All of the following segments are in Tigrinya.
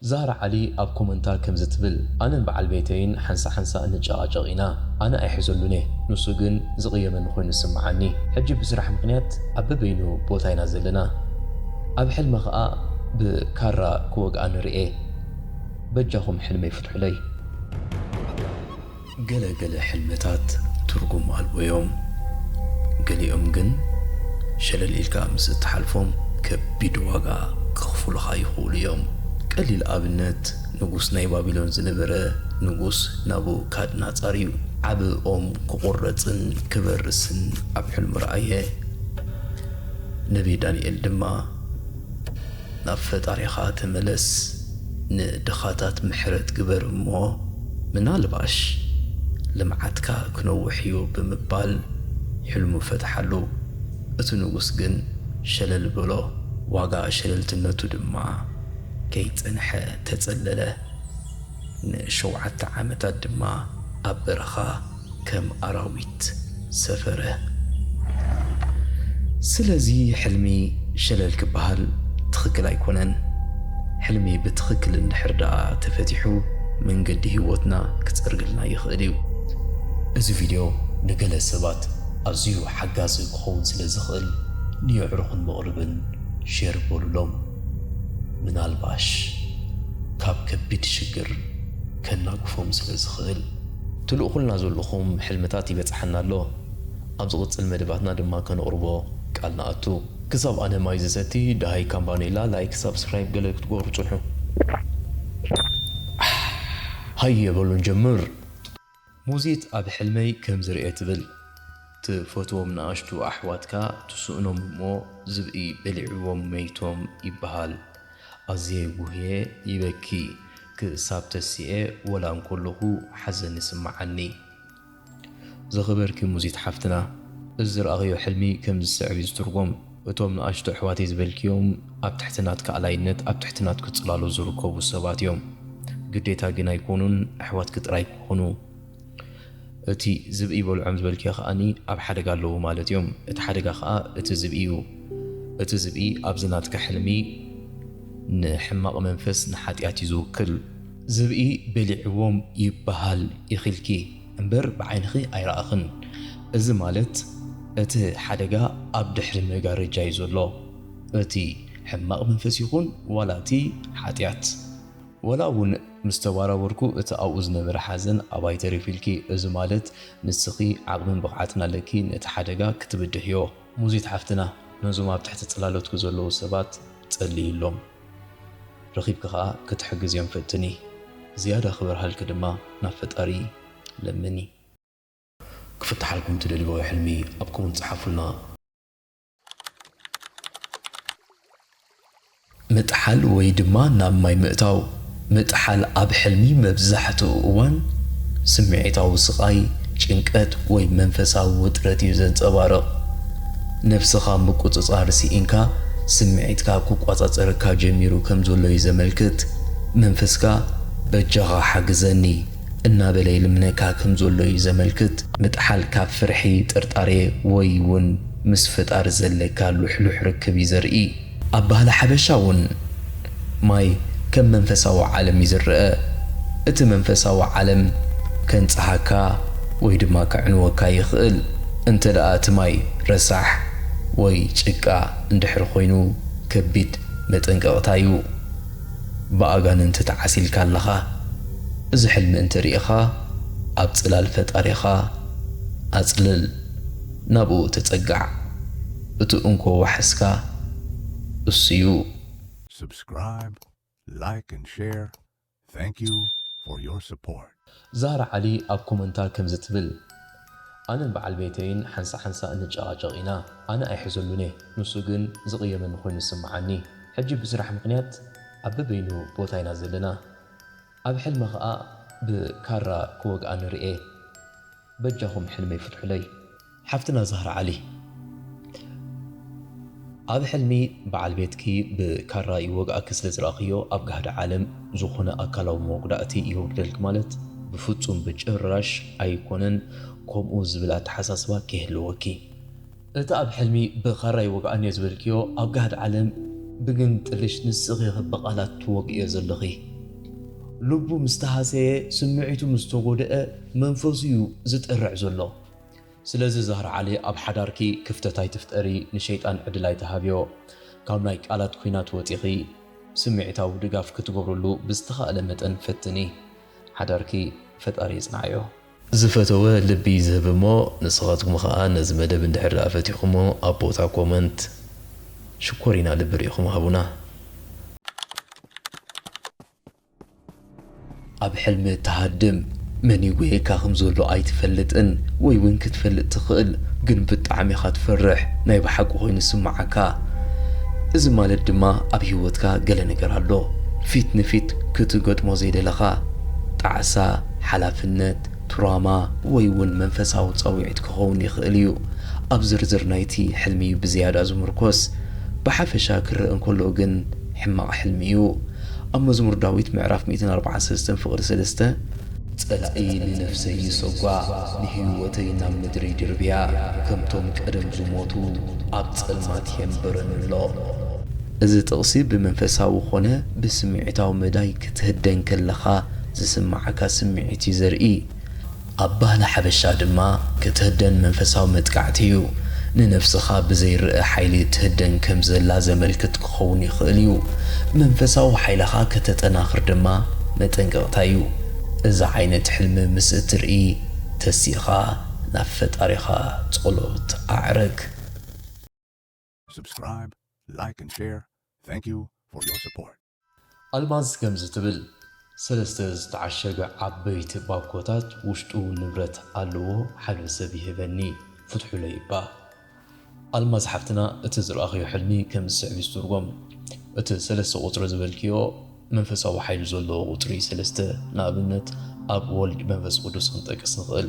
ዛህራ ዓሊ ኣብ ኮመንታ ከምዚ ትብል፣ ኣነን በዓል ቤተይን ሓንሳ ሓንሳ እንጨቓጨቕ ኢና። ኣነ ኣይሕዘሉን እየ፣ ንሱ ግን ዝቕየመኒ ኮይኑ ዝስምዓኒ። ሕጂ ብስራሕ ምኽንያት ኣብ በበይኑ ቦታ ኢና ዘለና። ኣብ ሕልሚ ኸኣ ብካራ ክወግኣ ንርኤ። በጃኹም ሕልመይ ፍትሑለይ። ገለ ገለ ሕልምታት ትርጉም ኣልቦ እዮም። ገሊኦም ግን ሸለል ኢልካ ምስ እትሓልፎም ከቢድ ዋጋ ከኽፍሉኻ ይኽእሉ እዮም። ቀሊል ኣብነት፣ ንጉስ ናይ ባቢሎን ዝነበረ ንጉስ ናቡካድናጻር እዩ። ዓቢ ኦም ክቑረጽን ክበርስን ኣብ ሕልሙ ረኣየ። ነብዪ ዳንኤል ድማ፣ ናብ ፈጣሪኻ ተመለስ፣ ንድኻታት ምሕረት ግበር እሞ ምናልባሽ ልምዓትካ ክነውሕ እዩ ብምባል ሕልሙ ፈትሓሉ። እቲ ንጉስ ግን ሸለል በሎ፣ ዋጋ ሸለልትነቱ ድማ ከይጸንሐ ተጸለለ። ንሸውዓተ ዓመታት ድማ ኣብ በረኻ ከም ኣራዊት ሰፈረ። ስለዚ ሕልሚ ሸለል ክበሃል ትኽክል ኣይኮነን። ሕልሚ ብትኽክል እንድሕር ደኣ ተፈቲሑ መንገዲ ህይወትና ክጸርግልና ይኽእል እዩ። እዚ ቪድዮ ንገለ ሰባት ኣዝዩ ሓጋዚ ክኸውን ስለ ዝኽእል ንየዕሩኽን መቕርብን ሼር በሉሎም። ምናልባሽ ካብ ከቢድ ሽግር ከናግፎም ስለ ዝኽእል። ትልእኹልና ዘለኹም ሕልምታት ይበጽሓና ኣሎ። ኣብ ዝቕጽል መደባትና ድማ ከነቕርቦ ቃል ንኣቱ። ክሳብ ኣነ ማይ ዝሰቲ፣ ደሃይ ካምባኔላ፣ ላይክ፣ ሳብስክራይብ ገለ ክትገብሩ ጽንሑ። ሃየ በሉ ንጀምር። ሙዚት ኣብ ሕልመይ ከም ዝርእየ ትብል። ትፈትዎም ንኣሽቱ ኣሕዋትካ ትስእኖም እሞ ዝብኢ በሊዕዎም መይቶም ይበሃል። ኣዝየ ጉህየ ይበኪ ክሳብ ተሲኤ ወላ እንከለኹ ሓዘን ይስምዓኒ። ዝኸበርኪ ሙዚት ሓፍትና፣ እዚ ዝረኣኽዮ ሕልሚ ከም ዝስዕብ እዩ ዝትርጎም። እቶም ንኣሽቱ ኣሕዋተይ ዝበልክዮም ኣብ ትሕቲ ናትካ ኣላይነት፣ ኣብ ትሕቲ ናትኪ ጽላሎት ዝርከቡ ሰባት እዮም። ግዴታ ግን ኣይኮኑን፣ ኣሕዋትኪ ጥራይ ክኾኑ። እቲ ዝብኢ በልዖም ዝበልክዮ ከኣኒ ኣብ ሓደጋ ኣለዉ ማለት እዮም። እቲ ሓደጋ ከኣ እቲ ዝብኢ እዩ። እቲ ዝብኢ ኣብዚ ናትካ ሕልሚ ንሕማቕ መንፈስ ንሓጢኣት እዩ ዝውክል። ዝብኢ በሊዕዎም ይበሃል ኢኺልኪ እምበር ብዓይንኺ ኣይረኣኽን። እዚ ማለት እቲ ሓደጋ ኣብ ድሕሪ መጋረጃ እዩ ዘሎ። እቲ ሕማቕ መንፈስ ይኹን ዋላ እቲ ሓጢኣት። ወላ እውን ምስ ተባራበርኩ እቲ ኣብኡ ዝነበረ ሓዘን ኣባይ ተሪፉ ኢልኪ፣ እዚ ማለት ንስኺ ዓቕምን ብቕዓትን ኣለኪ ነቲ ሓደጋ ክትብድህዮ። ሙዚት ሓፍትና፣ ነዞም ኣብ ትሕቲ ጽላሎትኪ ዘለዉ ሰባት ጸልይሎም። ረኺብኪ ኸኣ ክትሕግዝዮም ፈትኒ። ዝያዳ ክበርሃልኪ ድማ ናብ ፈጣሪ ለምኒ። ክፍትሓልኩም ትደልይዎ ሕልሚ ኣብ ኮመንት ጸሓፉልና። ምጥሓል ወይ ድማ ናብ ማይ ምእታው። ምጥሓል ኣብ ሕልሚ መብዛሕትኡ እዋን ስምዒታዊ ስቓይ፣ ጭንቀት ወይ መንፈሳዊ ውጥረት እዩ ዘንጸባርቕ። ነብስኻ ምቁጽጻር ስኢንካ ስምዒትካ ክቆጻጸረካ ጀሚሩ ከም ዘሎ እዩ ዘመልክት። መንፈስካ በጃኻ ሓግዘኒ እናበለ ይልምነካ ከም ዘሎ እዩ ዘመልክት። ምጥሓል ካብ ፍርሒ፣ ጥርጣሬ ወይ እውን ምስ ፈጣሪ ዘለካ ልሕሉሕ ርክብ እዩ ዘርኢ። ኣብ ባህሊ ሓበሻ እውን ማይ ከም መንፈሳዊ ዓለም እዩ ዝረአ። እቲ መንፈሳዊ ዓለም ከንጽሃካ ወይ ድማ ከዕንወካ ይኽእል። እንተ ደኣ እቲ ማይ ረሳሕ ወይ ጭቃ እንድሕር ኮይኑ ከቢድ መጠንቀቕታ እዩ። ብኣጋንንቲ ተዓሲልካ ኣለኻ። እዚ ሕልሚ እንተ ርኢኻ ኣብ ጽላል ፈጣሪኻ ኣጽልል፣ ናብኡ ተጸጋዕ። እቲ እንኮ ዋሕስካ እሱ እዩ። Subscribe, like and share. Thank you for your support. ዛህራ ዓሊ ኣብ ኮመንታ ከምዚ ትብል፣ ኣነን በዓል ቤተይን ሓንሳ ሓንሳ እንጨቓጨቕ ኢና። ኣነ ኣይሕዘሉን እየ፣ ንሱ ግን ዝቕየመኒ ኮይኑ ይስምዓኒ። ሕጂ ብስራሕ ምኽንያት ኣብ በበይኑ ቦታ ኢና ዘለና። ኣብ ሕልሚ ኸኣ ብካራ ክወግኣ ንርኤ። በጃኹም ሕልመይ ፍትሑለይ። ሓፍትና ዛህራ ዓሊ፣ ኣብ ሕልሚ በዓል ቤትኪ ብካራ ይወግኣኪ ስለ ዝረኣኽዮ፣ ኣብ ጋህዲ ዓለም ዝኾነ ኣካላዊ መጉዳእቲ የውርደልኪ ማለት ብፍጹም ብጭራሽ ኣይኮነን። ከምኡ ዝብል ኣተሓሳስባ ከይህልወኪ። እቲ ኣብ ሕልሚ ብኻራ ይወግኣኒ እየ ዝበልክዮ፣ ኣብ ጋህዲ ዓለም ብግንጥልሽ ንስኺ ብቓላት ትወግእዮ ዘለኺ። ልቡ ምስ ተሃሰየ፣ ስምዒቱ ምስ ተጎድአ፣ መንፈሱ እዩ ዝጠርዕ ዘሎ። ስለዚ ዛህራ ዓሊ፣ ኣብ ሓዳርኪ ክፍተት ኣይትፍጠሪ፣ ንሸይጣን ዕድል ኣይትሃብዮ። ካብ ናይ ቃላት ኲናት ወጺኺ ስምዒታዊ ድጋፍ ክትገብርሉ ብዝተኻእለ መጠን ፈትኒ። ሓዳርኪ ፈጣሪ የጽንዓዮ። ዝፈተወ ልቢ እዩ ዝህብ እሞ፣ ንስኻትኩም ኸኣ ነዚ መደብ እንድሕር ደኣ ፈቲኹሞ፣ ኣብ ቦታ ኮመንት ሽኮሪና ልቢ ርኢኹም ሃቡና። ኣብ ሕልሚ ትሃድም፣ መን ይጎየካ ከም ዘሎ ኣይትፈልጥን፣ ወይ እውን ክትፈልጥ ትኽእል፣ ግን ብጣዕሚ ኢኻ ትፈርሕ፣ ናይ ብሓቂ ኮይኑ ዝስምዓካ። እዚ ማለት ድማ ኣብ ህይወትካ ገለ ነገር ኣሎ፣ ፊት ንፊት ክትገጥሞ ዘይደለኻ፣ ጣዕሳ፣ ሓላፍነት፣ ትራውማ፣ ወይ እውን መንፈሳዊ ጻውዒት ክኸውን ይኽእል እዩ። ኣብ ዝርዝር ናይቲ ሕልሚ እዩ ብዝያዳ ዝምርኮስ። ብሓፈሻ ክረአ እንከሎ ግን ሕማቕ ሕልሚ እዩ። ኣብ መዝሙር ዳዊት ምዕራፍ ሚእትን ኣርባዓን ሰለስተን ፍቕዲ ሰለስተ፣ "ጸላኢ ንነፍሰይ ይሰጓ፣ ንህይወተይ ናብ ምድሪ ድርብያ፣ ከምቶም ቀደም ዝሞቱ ኣብ ጸልማት የንብረኒ ኣሎ።" እዚ ጥቕሲ ብመንፈሳዊ ኾነ ብስምዒታዊ መዳይ ክትህደን ከለኻ ዝስምዓካ ስምዒት እዩ ዘርኢ። ኣብ ባህሊ ሓበሻ ድማ ክትህደን መንፈሳዊ መጥቃዕቲ እዩ። ንነፍስኻ ብዘይረኣ ሓይሊ ትህደን ከም ዘላ ዘመልክት ክኸውን ይኽእል እዩ። መንፈሳዊ ሓይልኻ ከተጠናኽር ድማ መጠንቀቕታ እዩ። እዚ ዓይነት ሕልሚ ምስ እትርኢ፣ ተሲእኻ ናብ ፈጣሪኻ ጸሎት ኣዕርግ። Subscribe, like and share. Thank you for your support. ኣልማዝ ከምዚ ትብል፣ ሰለስተ ዝተዓሸገ ዓበይቲ ባኮታት ውሽጡ ንብረት ኣለዎ፣ ሓደ ሰብ ይህበኒ፣ ፍትሑለይ እባ። ኣልማዝ ሓፍትና፣ እቲ ዝረኣኽዮ ሕልሚ ከም ዝስዕብ እዩ ዝትርጎም። እቲ ሰለስተ ቁጽሪ ዝበልክዮ መንፈሳዊ ሓይሊ ዘለዎ ቁጽሪ ሰለስተ፣ ንኣብነት ኣብ ወልድ መንፈስ ቅዱስ ክንጠቅስ ንኽእል።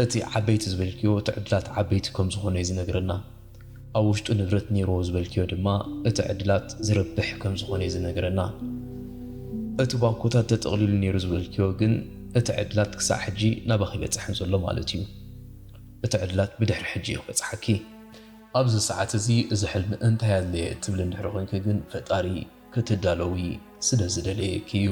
እቲ ዓበይቲ ዝበልክዮ እቲ ዕድላት ዓበይቲ ከም ዝኾነ እዩ ዝነግረና። ኣብ ውሽጡ ንብረት ነይርዎ ዝበልክዮ ድማ እቲ ዕድላት ዝረብሕ ከም ዝኾነ እዩ ዝነግረና። እቲ ባኮታት ተጠቕሊሉ ነይሩ ዝበልክዮ ግን እቲ ዕድላት ክሳዕ ሕጂ ናባኺ ኣይበጽሐን ዘሎ ማለት እዩ። እቲ ዕድላት ብድሕሪ ሕጂ እዩ ክበጽሓኪ። ኣብዚ ሰዓት እዚ፣ እዚ ሕልሚ እንታይ ኣድለየ እትብል እንድሕሪ ኮይንኪ ግን፣ ፈጣሪ ክትዳለዊ ስለ ዝደለየኪ እዩ።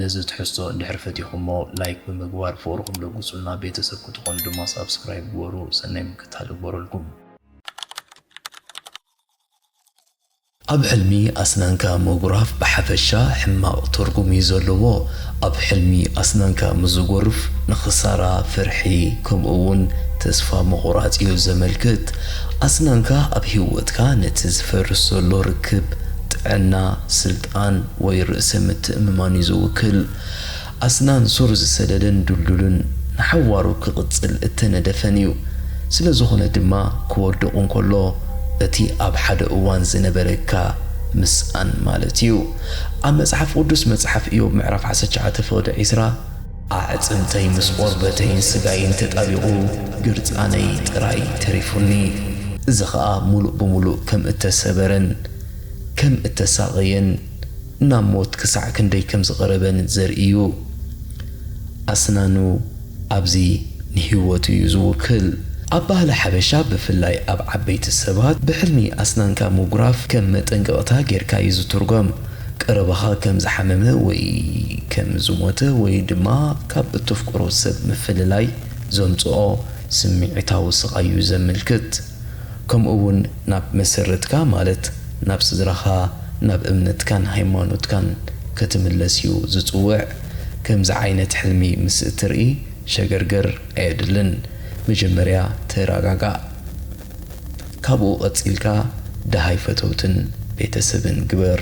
ነዚ ትሕዝቶ እንድሕር ፈቲኹሞ፣ ላይክ ብምግባር ፍቕርኹም ለግሱልና፣ ቤተሰብ ክትኾኑ ድማ ሳብስክራይብ ግበሩ። ሰናይ ምክትታል ይግበረልኩም። ኣብ ሕልሚ ኣስናንካ ምጉራፍ ብሓፈሻ ሕማቕ ትርጉም እዩ ዘለዎ። ኣብ ሕልሚ ኣስናንካ ምስ ዝጎርፍ ንኽሳራ፣ ፍርሒ፣ ከምኡ እውን ተስፋ ምቑራጽ እዩ ዘመልክት። ኣስናንካ ኣብ ህይወትካ ነቲ ዝፈርስ ዘሎ ርክብ፣ ጥዕና፣ ስልጣን ወይ ርእሰ ምትእምማን እዩ ዝውክል። ኣስናን ሱር ዝሰደደን ድልዱልን ንሓዋሩ ክቕጽል እተነደፈን እዩ። ስለ ዝኾነ ድማ ክወድቕ እንከሎ እቲ ኣብ ሓደ እዋን ዝነበረካ ምስኣን ማለት እዩ። ኣብ መጽሓፍ ቅዱስ መጽሓፍ ኢዮብ ምዕራፍ ዓሰርተ ትሽዓተ ፍቕዲ ዒስራ፣ "ኣዕጽምተይ ምስ ቆርበተይን ስጋይን ተጣቢቑ፣ ግርጻነይ ጥራይ ተሪፉኒ። እዚ ኸኣ ምሉእ ብምሉእ ከም እተሰበረን ከም እተሳቐየን ናብ ሞት ክሳዕ ክንደይ ከም ዝቐረበን ዘርኢ እዩ።" ኣስናኑ ኣብዚ ንህይወቱ እዩ ዝውክል። ኣብ ባህሊ ሓበሻ፣ ብፍላይ ኣብ ዓበይቲ ሰባት፣ ብሕልሚ ኣስናንካ ምጉራፍ ከም መጠንቀቕታ ጌርካ እዩ ዝትርጎም። ቀረባኻ ከም ዝሓመመ ወይ ከም ዝሞተ ወይ ድማ ካብ እተፍቅሮ ሰብ ምፍልላይ ዘምጽኦ ስምዒታዊ ስቓይ እዩ ዘመልክት። ከምኡ እውን ናብ መሰረትካ፣ ማለት ናብ ስድራኻ፣ ናብ እምነትካን ሃይማኖትካን ክትምለስ እዩ ዝጽውዕ። ከምዚ ዓይነት ሕልሚ ምስ እትርኢ፣ ሸገርገር ኣየድልን። መጀመርያ ተረጋጋእ። ካብኡ ቀጺልካ ደሃይ ፈተውትን ቤተሰብን ግበር።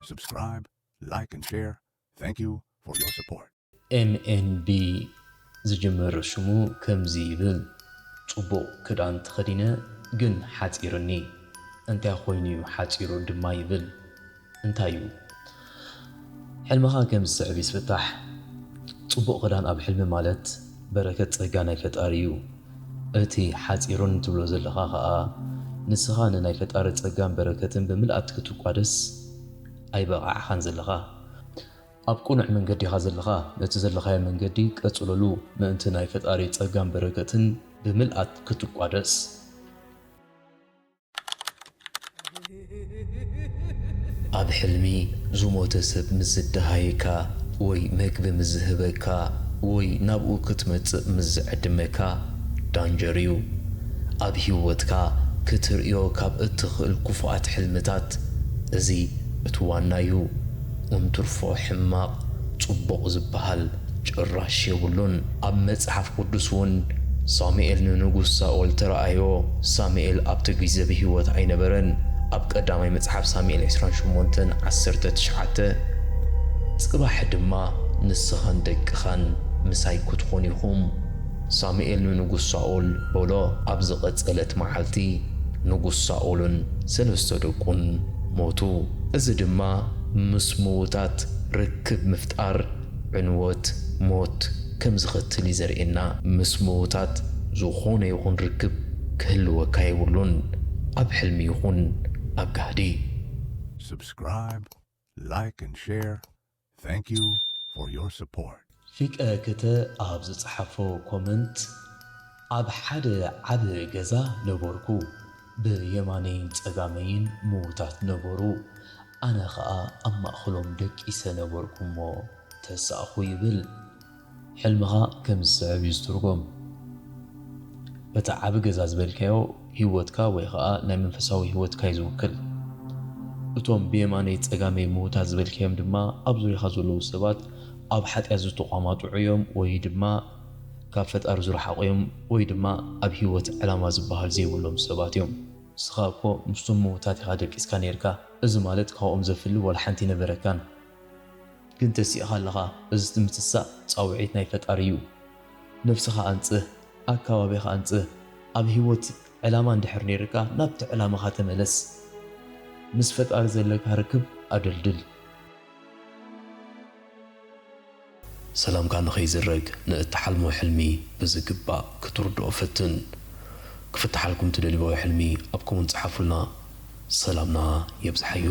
Subscribe, like and share. Thank you for your support. ኤም ኤን ቢ ዝጅምር ሽሙ ከምዚ ይብል፣ "ጽቡቕ ክዳን ተኸዲነ ግን ሓጺሩኒ፣ እንታይ ኮይኑ'ዩ ሓጺሩ ድማ?" ይብል። እንታይ እዩ? ሕልምኻ ከም ዝስዕብ ይስፍታሕ። ጽቡቕ ክዳን ኣብ ሕልሚ ማለት በረከት ጸጋ ናይ ፈጣሪ እዩ። እቲ ሓጺሩን ትብሎ ዘለኻ ኸኣ፣ ንስኻ ንናይ ፈጣሪ ጸጋን በረከትን ብምልኣት ክትቋደስ ኣይበቓዕኻን ዘለኻ። ኣብ ቅኑዕ መንገዲ ኢኻ ዘለኻ። ነቲ ዘለኻዮ መንገዲ ቀጽለሉ፣ ምእንቲ ናይ ፈጣሪ ጸጋን በረከትን ብምልኣት ክትቋደስ። ኣብ ሕልሚ ዝሞተ ሰብ ምስ ዝደሃየካ ወይ መግቢ ምስ ዝህበካ ወይ ናብኡ ክትመጽእ ምስ ዝዕድመካ ዳንጀር እዩ። ኣብ ህይወትካ ክትርእዮ ካብ እትኽእል ክፉኣት ሕልምታት እዚ እቲ ዋና እዩ። እንትርፎ ሕማቕ ጽቡቕ ዝበሃል ጭራሽ የብሉን። ኣብ መጽሓፍ ቅዱስ እውን ሳሙኤል ንንጉስ ሳኦል ተረኣዮ። ሳሙኤል ኣብቲ ግዜ ብህይወት ኣይነበረን። ኣብ ቀዳማይ መጽሓፍ ሳሙኤል ዕስራን ሸሞንተን ዓሰርተ ትሽዓተ፣ ጽባሕ ድማ ንስኻን ደቅኻን ምሳይ ክትኾኑ ኢኹም። ሳሙኤል ንንጉስ ሳኦል በሎ። ኣብ ዝቐጸለት መዓልቲ ንጉስ ሳኦልን ሰለስተ ደቁን ሞቱ። እዚ ድማ ምስ ምዉታት ርክብ ምፍጣር ዕንወት፣ ሞት፣ ከም ዝኸትል እዩ ዘርእየና። ምስ ምዉታት ዝኾነ ይኹን ርክብ ክህልወካ የብሉን፣ ኣብ ሕልሚ ይኹን ኣብ ጋህዲ። Subscribe, like, and share. Thank you for your support. ፊቀ ክተ ኣብ ዝጸሓፎ ኮመንት፣ ኣብ ሓደ ዓቢ ገዛ ነበርኩ። ብየማነይን ጸጋመይን ምዉታት ነበሩ። ኣነ ኸኣ ኣብ ማእከሎም ደቂሰ ነበርኩ እሞ ተሳእኹ ይብል። ሕልምኻ ከም ዝስዕብ እዩ ዝትርጎም። እቲ ዓቢ ገዛ ዝበልካዮ ህይወትካ ወይ ኸኣ ናይ መንፈሳዊ ህይወትካ እዩ ዝውክል። እቶም ብየማነይ ጸጋመይ ምዉታት ዝበልካዮም ድማ ኣብ ዙርያኻ ዘለዉ ሰባት ኣብ ሓጢኣት ዝተቋማጥዑ እዮም ወይ ድማ ካብ ፈጣሪ ዝረሓቑ እዮም ወይ ድማ ኣብ ህይወት ዕላማ ዝበሃል ዘይብሎም ሰባት እዮም። ንስኻ እኮ ምስቶም ምዉታት ኢኻ ደቂስካ ነይርካ። እዚ ማለት ካብኦም ዘፍሊ ዋላ ሓንቲ ኣይነበረካን። ግን ተሲእኻ ኣለኻ። እዚ ምትሳእ ጻውዒት ናይ ፈጣሪ እዩ። ነብስኻ ኣንጽህ፣ ኣከባቢኻ ኣንጽህ። ኣብ ህይወት ዕላማ እንድሕር ነይርካ ናብቲ ዕላማኻ ተመለስ። ምስ ፈጣሪ ዘለካ ርክብ ኣደልድል። ሰላምካ ንኸይዝረግ ንእትሓልሞ ሕልሚ ብዝግባእ ክትርድኦ ፈትን። ክፍትሓልኩም ትደልይዎ ሕልሚ ኣብ ኮመንት ጸሓፉልና። ሰላምና የብዝሓዮ።